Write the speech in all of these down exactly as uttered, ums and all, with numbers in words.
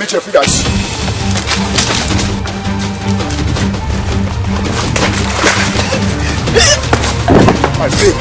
Jeffrey Dutch. Ay, flip.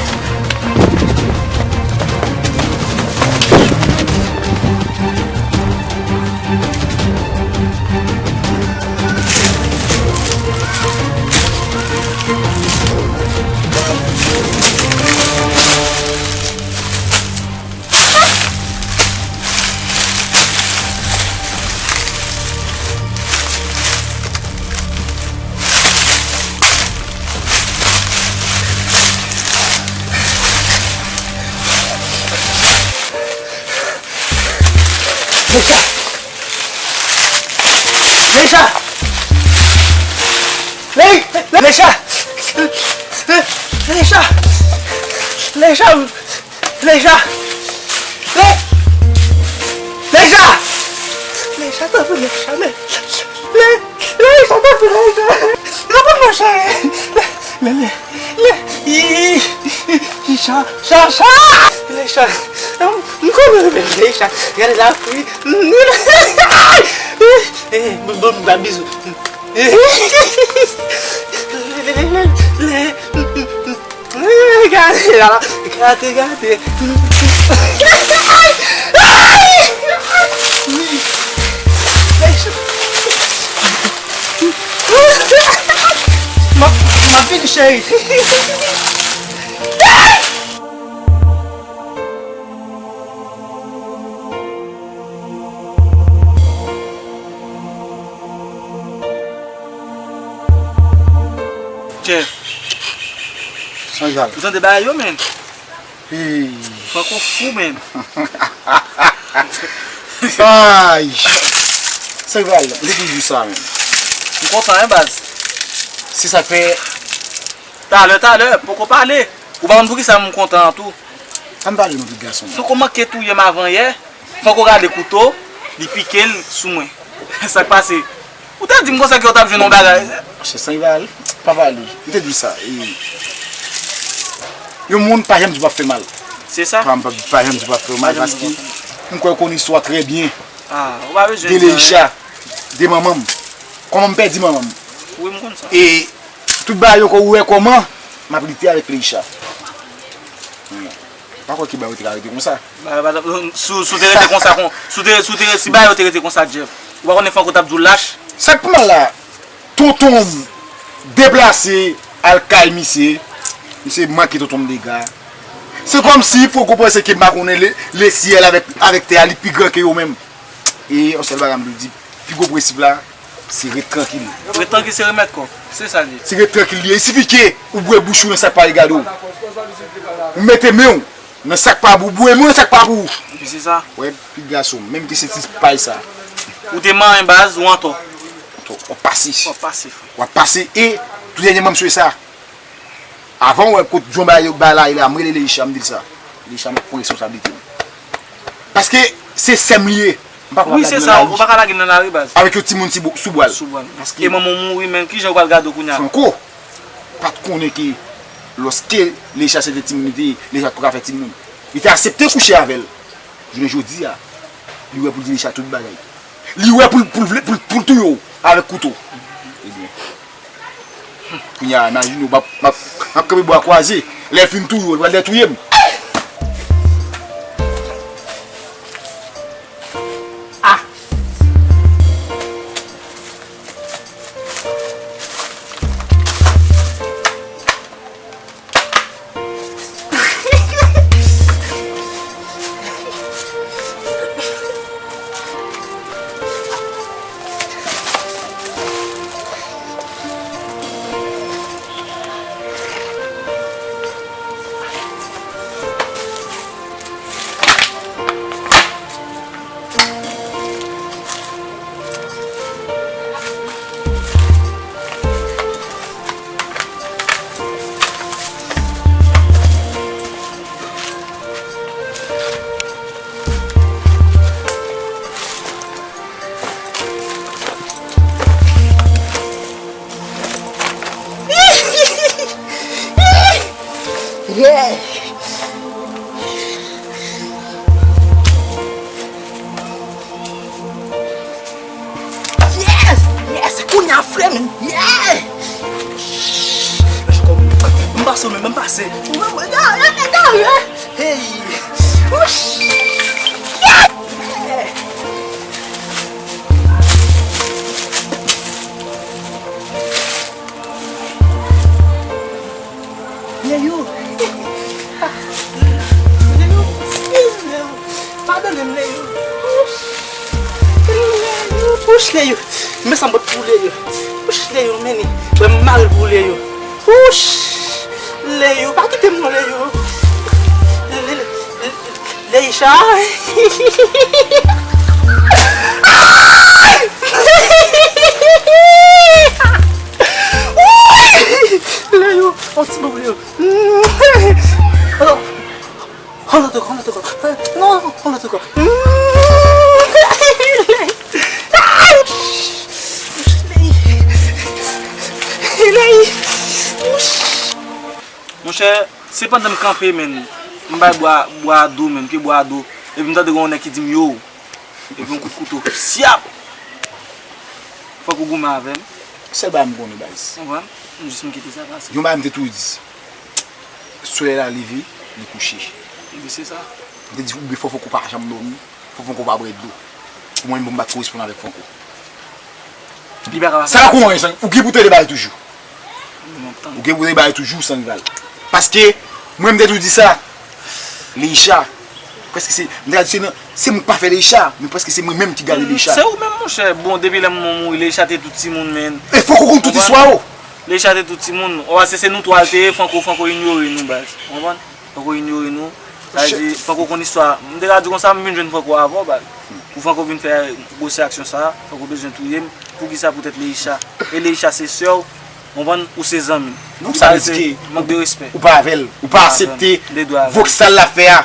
Leisha! Leisha! Lei-, Leisha! Leisha! Leisha! Leisha! Le-, Leisha! Leisha, tanpri, Leisha, le-, le-, Leisha, tanpri, Leisha! Tanpri, Leisha! Le-, le-, le-, i-, i-, i-, Cha, Cha, Cha! Leisha! M konnen, Leisha! Gade la, wi! Eh, eh, bon, bon, bon, bizou! Gade la, gade, gade. M ap, m ap vini, cheri. Jeff. San rival. Ou tande bagay yo, men? Hey. Franco fou, men. Ay. San rival, m te toujou di w sa, men. M kontan, en, baz. Se sa k fè. Talè, talè, poko pale. Ou pa konn poukisa m kontan an tou. Ann pale non, pitit gason. Franco manke touye m avan yè. Franco rale kouto, li pike l sou mwen. Sa k pase? Ou te di m konsa ke w t ap jwenn yon bagay. Monchè, San Rival, pa pale. M te di w sa. E, yon moun pa janm di w p ap fè mal. Se sa. Pa, pa, pa janm di w p ap fè mal, paske m kwè w konn istwa trè byen. Ah, ou pa bezwen di anyen. De Leisha, de manman m. Kòman m pèdi manman m? Wi, m konn sa. E tout bagay yo ke ou wè kòman m ap lite avèk Leisha. Hmm. Pa kwè ke bagay yo te ka rete konsa. Bagay pa t ap, si w, si w te rete konsa, kon, si w te, si w te, si bagay yo te rete konsa, Jeff, ou pa konnen Franco t ap di w lach? Sa k pi mal la, tonton m deplase al kay misye, misye manke tonton m dega. Se kòmsi Franco panse ke m pa konnen le, le syèl avèk, avèk tè a, li pi gran ke yo menm. E yon sèl bagay m vle di, pi gwo prensip la, se ret trankil. Ret trankil se remèt kò. Se sa l ye. Se ret trankil li ye. Sifi ke ou bwè bouch ou nan sa k pa regade w. Ou mete men w nan sa k pa pou ou. Bwè men w nan sa k pa pou ou. Epi se sa. Wè, pitit gason m, menm ke se ti pay sa. Ou te manyen baz, ou antò. Antò, w ap pase. W ap pase, frè. W ap pase e tou dènyèman m swe sa. Avan w wè kot John bay, bay la, la, m rele Leisha, m di l sa. Leisha, m pran responsablite m. Paske se sè m li ye. M pa ka lage l nan lari. Wi, se sa, ou pa ka lage l nan lari, baz. Avèk yon timoun sou bwa l. Sou bwa l. Paske e manman w mouri, men kijan ou pral gade w kounye a? Franco pa t konnen ke lòske Leisha se te timoun li te ye, Leisha t poko ka fè timoun. Li te aksepte kouche avè l. Jounen jodi a, li wè pou l di Leisha tout bagay. Li wè pou l, pou l vle, pou l, pou l touye w avèk kouto. Ebyen. Kounye a, imajine w, m ap, m ap, m ap kanpe bra kwaze. Lè l fin touye w, li pral dètouye m. Ah! Yeah. Ou menm, ban m pase. Ou menm, gade, gade, gade. Hey. Wouch. Leyou. Leyou. Leyou. Padone m, Leyou. Wouch. Leyou. Wouch, Leyou. Men sa m pot pou Leyou. Wouch, Leyou, men li. Mwen mal pou Leyou. Wouch. Leyou, pa kite m non, Leyou. Le, le, le, Leisha. Leyou, on ti bout, Leyou. Oh, on lot ankò, on lot ankò. Non, on lot ankò. Monchè, se pandan m kanpe, menn, m bay bwa, bwa do, menn, pye bwa do. Epi m tande gen yon nèg ki di m, yo. Epi yon kout kouto. Syap! Fòk ou goumen avè m. Sèl bagay m konnen, baz. Konprann? M jis m kite sa pase. Yon bagay m te toujou di. Solèy la leve, li kouche. Epi se sa. M te di, oubyen fò, fòk ou pa janm dòmi. Fò Franco pa bwè dlo. Pou mwen menm, pou m pa t koresponn avèk Franco. Li pa ka pa fè sa. Sa la kouman, san, ou gen pou tande bagay toujou. Ou gen pou tande bagay toujou, Sanrival. Paske, mwen, m te toujou di sa. Leisha. Prèske se, m te ka di se nan, se mwen k pa fè Leisha, men prèske se mwen menm ki gade Leisha. Se ou menm, monchè. Bon, depi lè m mouri, Leisha te tout timoun, menn. E Franco konn tout istwa, o. Leisha te tout timoun. Ou wè, se, se nou twa l te ye, Franco, Franco inyore nou, baz. Ou konprann? Fòk ou inyore nou. Sa vle di, fòk ou konn istwa. M te ka di konsa, m vin jwenn Franco avè w, baz. Pou Franco vin fè gwosè aksyon sa a, Franco bezwen touye m. Poukisa poutèt Leisha? E Leisha se sè w, konprann, ou se zanmi m. Non, sa vle di ke mank de respè. Ou pa avè l, ou pa aksepte vòksal l ap fè a.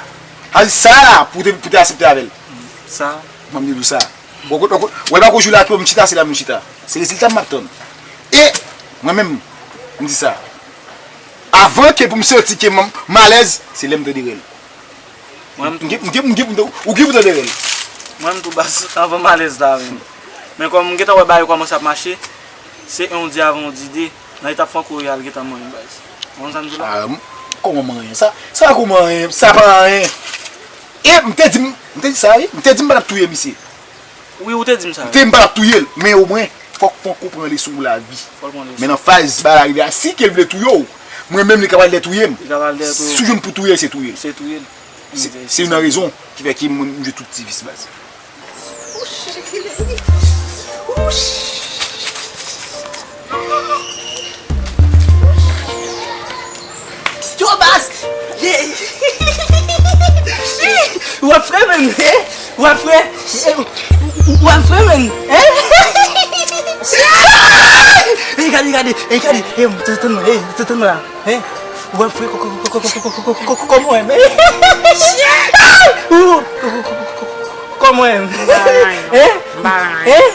Sa vle di sa la, pou te, pou te aksepte avè l. Sa. Ban m di w sa. Ou wè, ou wè, ou wè, pa kou jou la, ki pou m chita, se la m chita. Se rezilta m ap tann. E, mwen menm, m di sa. Avan ke pou m santi ke m, m alèz, se lè m tande rèl. Mwen menm tou. M gen, m gen, m gen, ou gen pou tande rèl. Mwen menm tou, baz, anvan m alèz la menm. Men kòm m gentan wè bagay yo kòmanse ap mache, se yon di avan yon di de, nan etap Franco ye a l gentan manyen, baz. Ou konn sa m di w la? Ah, m, kòman manyen? Sa, sa kòman manyen? Sa pa anyen. E m te di, m te di sa, wi. M te di m pa t ap touye misye. Wi, ou te di m sa. M te di m pa t ap touye l, men omwen, fòk, fòk ou pran leson pou lavi. Fòk ou pran leson. Men nan faz bagay la rive a, si ke l vle touye w, mwen menm li ka pral dèyè touye m. Li ka pral dèyè touye w. Si w jwenn pou touye l, se touye l. Se touye l. Se, se youn nan rezon ki fè ke mwen, m jwe tout ti vis baz. Yo, baz! Ye! W ap fre menm, eh? W ap fre? Eh, w ap fre menm, eh? Eh, gade, gade, eh, gade, eh, tann mwen, eh, tann mwen la, eh? W ap fre kò-, kò-, kò-, kò-, kò-, kò-, kò-, kò-, kò-, kò-, kòman menm, eh? Kòman menm? Eh? Eh?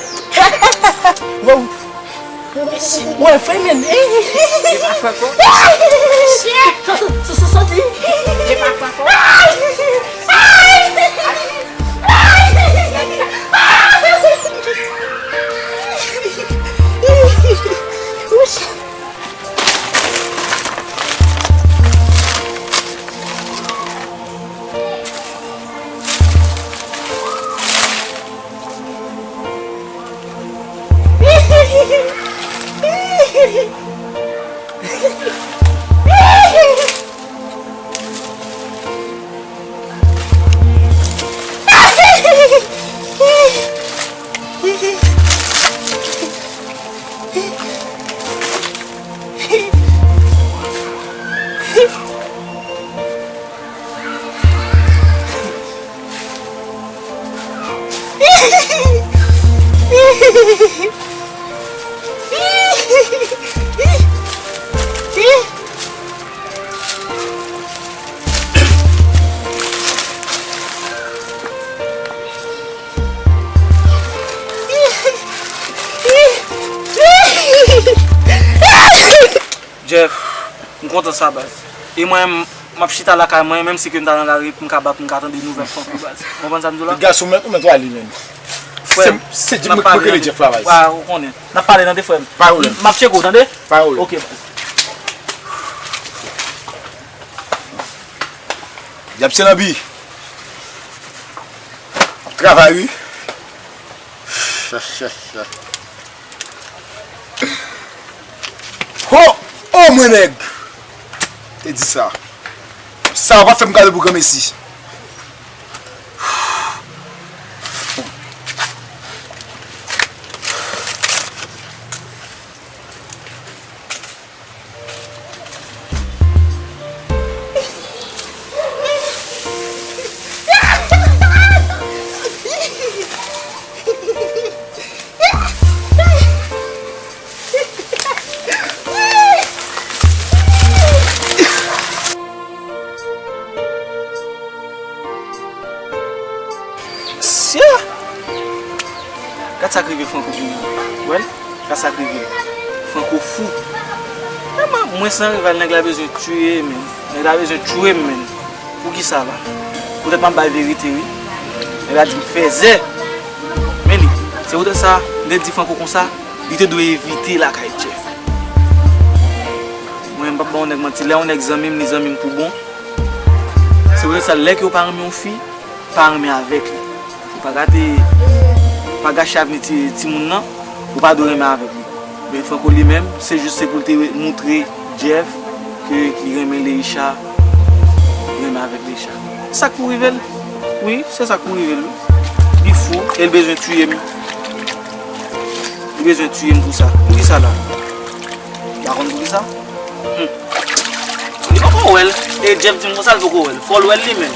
Wow. Mwen fè menm. Li pa fè kò. Soti. Li pa fè kò. Jeff, m kontan sa, baz. E mwen, m ap chita lakay mwen, menm si ke m ta nan lari, pou m ka bat, pou m ka tande nouvèl Franco, baz. Ou konprann sa m di w la? Gason, men, ou mèt ale, menm. Frè m, se, se di m rele Jeff la, baz. Ou konnen. N ap pale tande, frè m. Pa pwoblèm. M ap tcheke w, tande? Pa pwoblèm. Ok, baz. Dyab se lanbi. Ap travay wi. Ho! O mwen nèg! Te di sa. Sa w pa fè m gade pou granmesi. Sya! Gad sa k rive Franco kounye a. Wè l? Gad sa k rive l. Franco fou. Mwen san rival, nèg la bezwen tiye m, men. Nèg la bezwen tiye m, men. Poukisa la? Poutèt m ap bay verite, wi. Nèg la di m fèzè. Men li, se poutèt sa, m te di Franco konsa, li te dwe evite lakay Jeff. Mwen, m p ap ba yon nèg manti. Lè yon nèg zanmi m, li zanmi m pou bon. Se poutèt sa, lè ke w pa renmen yon fi, pa renmen avèk li. Ou pa ka te, pa gache avni ti, timoun nan, ou pa dwe renmen avèk li. Men Franco li menm, se jis se pou l te moutre Jeff ke li renmen Leisha, li renmen avèk Leisha. Sa k pou rive l? Wi, se sa k pou rive l, wi. Li fou, e l bezwen tiye m. Li bezwen tiye m pou sa. Poukisa la? Ou pa konn poukisa? Hmm. Li poko wè l. E Jeff di m konsa l poko wè l. Fò l wè l li menm.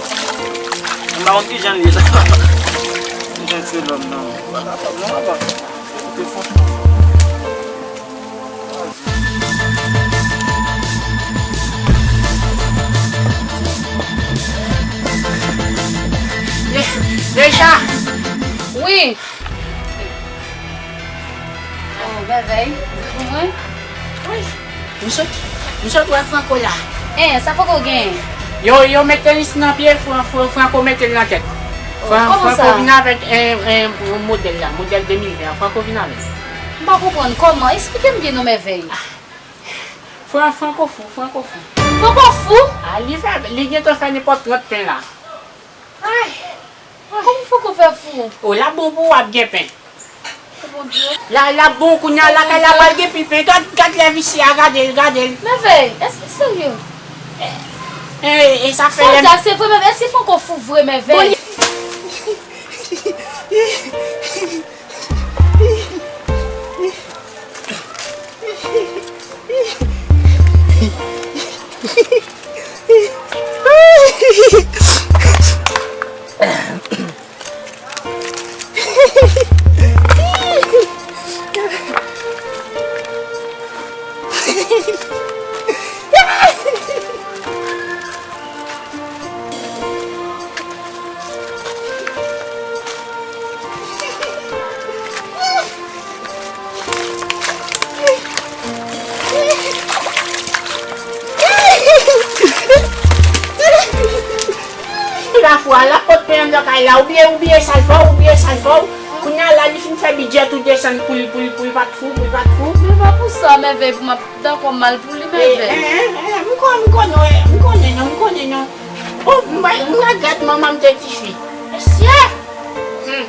M pa konn kijan l ye la. Kijan l fè lòm nan. M pa kapab non papa. Kote fò. Deja. Wi. Oh, mèvèy, di pou mwen. Wi. M sot, m sot wè Franco la. En, sa poko gen. Yo, yo met tenis nan pye, Fran-, Fran-, Franco mete l nan tèt. Oh, Fran-, kòman Franco sa? Vin avèk en, en, modèl la, modèl de mil ven an, Franco vin avèk. M pa konprann, kòman? Esplike m byen non, mèvèy. Fran-, Franco fou, Franco fou. Franco fou? A, li fè, li gentan fè nenpòt trant pen la. Ay! Kòman Franco fè fou? O, l ap bon pou w ap gen pen. O Bondye. La, l ap bon kounye a, lakay la pral gen pil pen. Gad, gad lè visye a, gade l, gade l. Mèvèy, èske w serye? E, e sa fè lè. Sa w di a se vre, mèvèy, èske Franco fou vre, mèvèy? Pafwa, l ap pot pen anndan kay la, ou bliye, ou bliye sa l fè w, ou bliye sa l fè w. Kounye a la, li fin fè bidjè tou desann pou l, pou l, pou l pa t fou, pou l pa t fou. Men pa pou sa, mèvèy, pou m ap dakò mal pou li, mèvèy. E, e, e, e, m kon-, m konnen, m konnen non, m konnen non. O, m, m regrèt manman m te tifi. Mesye! Hmm.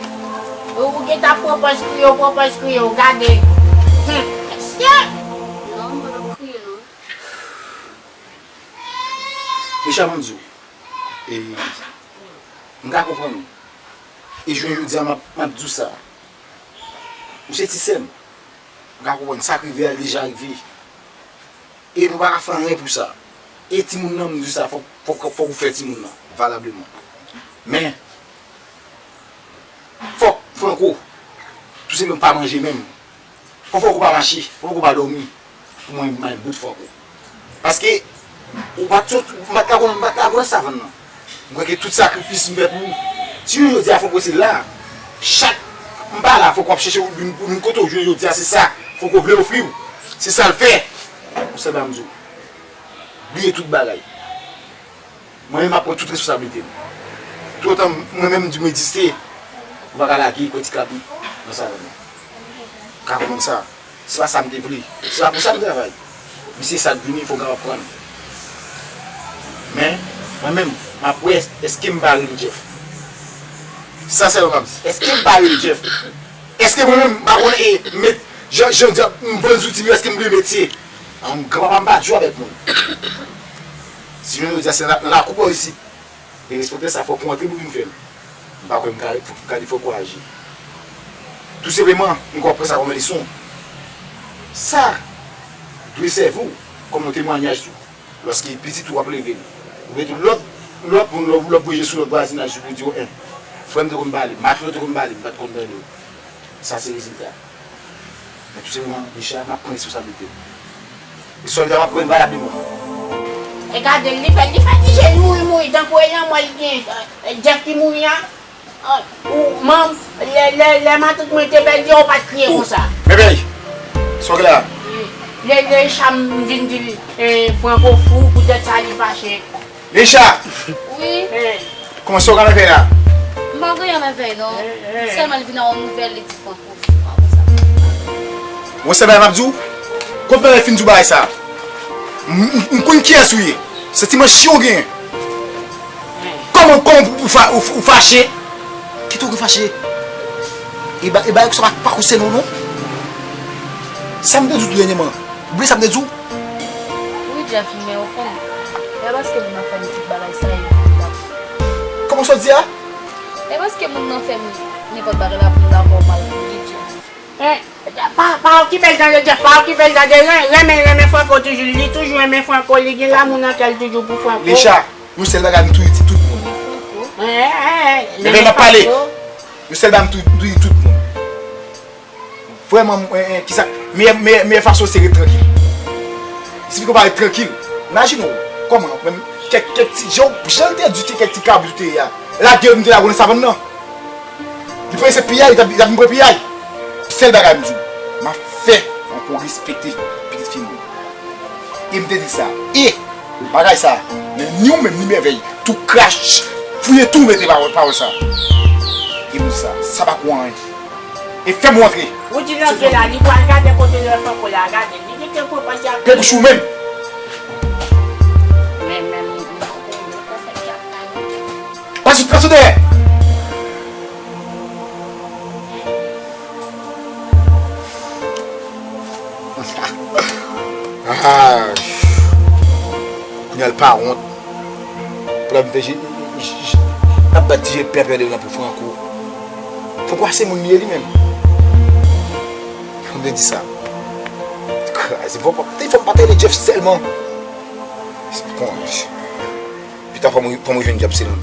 Ou gentan pran pòz kriye, w pran pòz kriye, w gade. Hmm. Mesye! Non, mwen p ap kriye non. Mesye, ban m di w, e, m ka konprann ou. E jounen jodi a, m ap, m ap di w sa. Ou se ti sè m. M ka konprann sa k rive a, li deja rive. E nou pa ka fè anyen pou sa. E timoun nan, m di sa, fòk, fòk, fòk ou fè timoun nan, valableman. Men, fòk Franco, tou senpleman pa manje menm. Fò Franco pa mache, fò Franco pa dòmi. Pou mwen, m al bout Franco. Paske, ou pa t sot, m pa t ka konn, m pa t ka konn savann nan. M kwè ke tout sakrifis m fè pou ou. Si jounen jodi a Franco se la, chak m pa la, Franco ap chèche ou, vin, vin kote w jounen jodi a, se sa Franco vle ofri w. Se sa l fè. Ou sèl bagay m di w. Bliye tout bagay. Mwen menm m ap pran tout responsablite m. Toutotan mwen menm m di m egziste, ou pa ka lage kwè ti kabrit nan savann nan. Ou ka konprann sa. Se pa sa m te vle. Se pa pou sa m travay. Men se sa k vini, fò w kapab pran l. Men, Mwen menm, m ap wè èske m pa rele Jeff. Sa sèlman m ap di. Èske m pa rele Jeff? Èske mwen menm, m pa konn e, met, jan, jan di, m vann zouti m yo, èske m dwe met se? An, granpapa m pa jwe avèk moun. Si jodi a se nan, nan lakou pa w isit, derespektan sa, fòk ou antre pou vin fè l. M pa kwè m ka, ka di fòk ou aji. Tou senpleman, m kwè w ap pran sa kòm yon leson. Sa dwe sèvi w kòm yon temwayaj tou. Lòske pitit ou ap leve l, oubyen tou lòt, lòt moun, lòt, lòt bouche sou lòt vwazinaj ou pou di w, en, frè m te konn pale m, matant te konn pale m, m pa t konn tande w. Sa se rezilta. Men tou senpleman, Richard, m ap pran responsablite m. Responsablite m ap pran valableman. E gade l, li fè, li fè ti je l mouri, mouri, tankou e lanmò li gen, e, Jeff ki mouri a. Ah, ou, manm, lè, lè, lè matant mwen te pèdi, ou pa t kriye konsa. Mèvèy, sa w gen la? Lè, lè Richard vin di l, e, Franco fou, poutèt sa li fache. Richard! Wi. Kòman sa w gen mèvèy la? M pa gen anyen mèvèy non. Sèlman li vin ak yon nouvèl, li di Franco fou, a konsa. Ou wè sèl bagay m ap di w? Kot mèvèy fin di w bagay sa? M, m, m konn kiyès ou ye. Se ti manch chyen w genyen. Kòman, kòman ou, ou fa-, ou, ou fache? Kite w gen fache. E ba, e ba, sa pa, pa konsène w non. Sa m te di w tou dènyèman. Ou bliye sa m te di w? Wi, Jeff, men ou konn. E paske moun nan fè m tout bagay sa yo. Kòman sa w di a? E paske moun nan fè m nenpòt bagay la pou m dakò mal pou li, Jeff. Eh, pa, pa okipe l tande, Jeff, pa okipe l tande. Ren-, renmen, renmen Franco toujou. Li toujou renmen Franco. Li gen lanmou nan kè l toujou pou Franco. Lecha, yon sèl bagay m toujou di tout moun. Eh, eh, eh, Leve m ap pale. Yon sèl bagay m toujou di tout moun. Vrèman, eh, eh, kisa, meyè, meyè, meyè fason se ret trankil. Sifi ke w pa ret trankil, imajine w, kòman, menm, kèk, kèk ti, jan, jan l te di, kèk ti kabrit ou te ye a. Lage yo m te lage w nan savann nan. Li prese piyay, li t ap, li t ap vin pran piyay. Sèl bagay m di w, m ap fè Franco respekte pitit fi m. E m te di sa. E bagay sa, men ni ou menm, ni Mèvèy, tou krache, fouye tou mete pawòl, pawòl sa. E m di sa, sa pa pou anyen. E fè m rantre. Ou di l antre la, li pral gade kote l wè Franco la, gade. Li kite Franco pase ap. Gen bouch ou menm. Men, men, men. Pase, pase dèyè. Ah, kounye a l pa wont. Pou l ap vin fè je, je, je, l ap bat ti je pèpè de lan pou Franco. Franco a se moun li ye li menm. Fò m te di sa. Kraze. Fò, fò, fò m pa tande Jeff sèlman. Se pou konn. Pita fò m, fò m jwenn Jeff sèlman.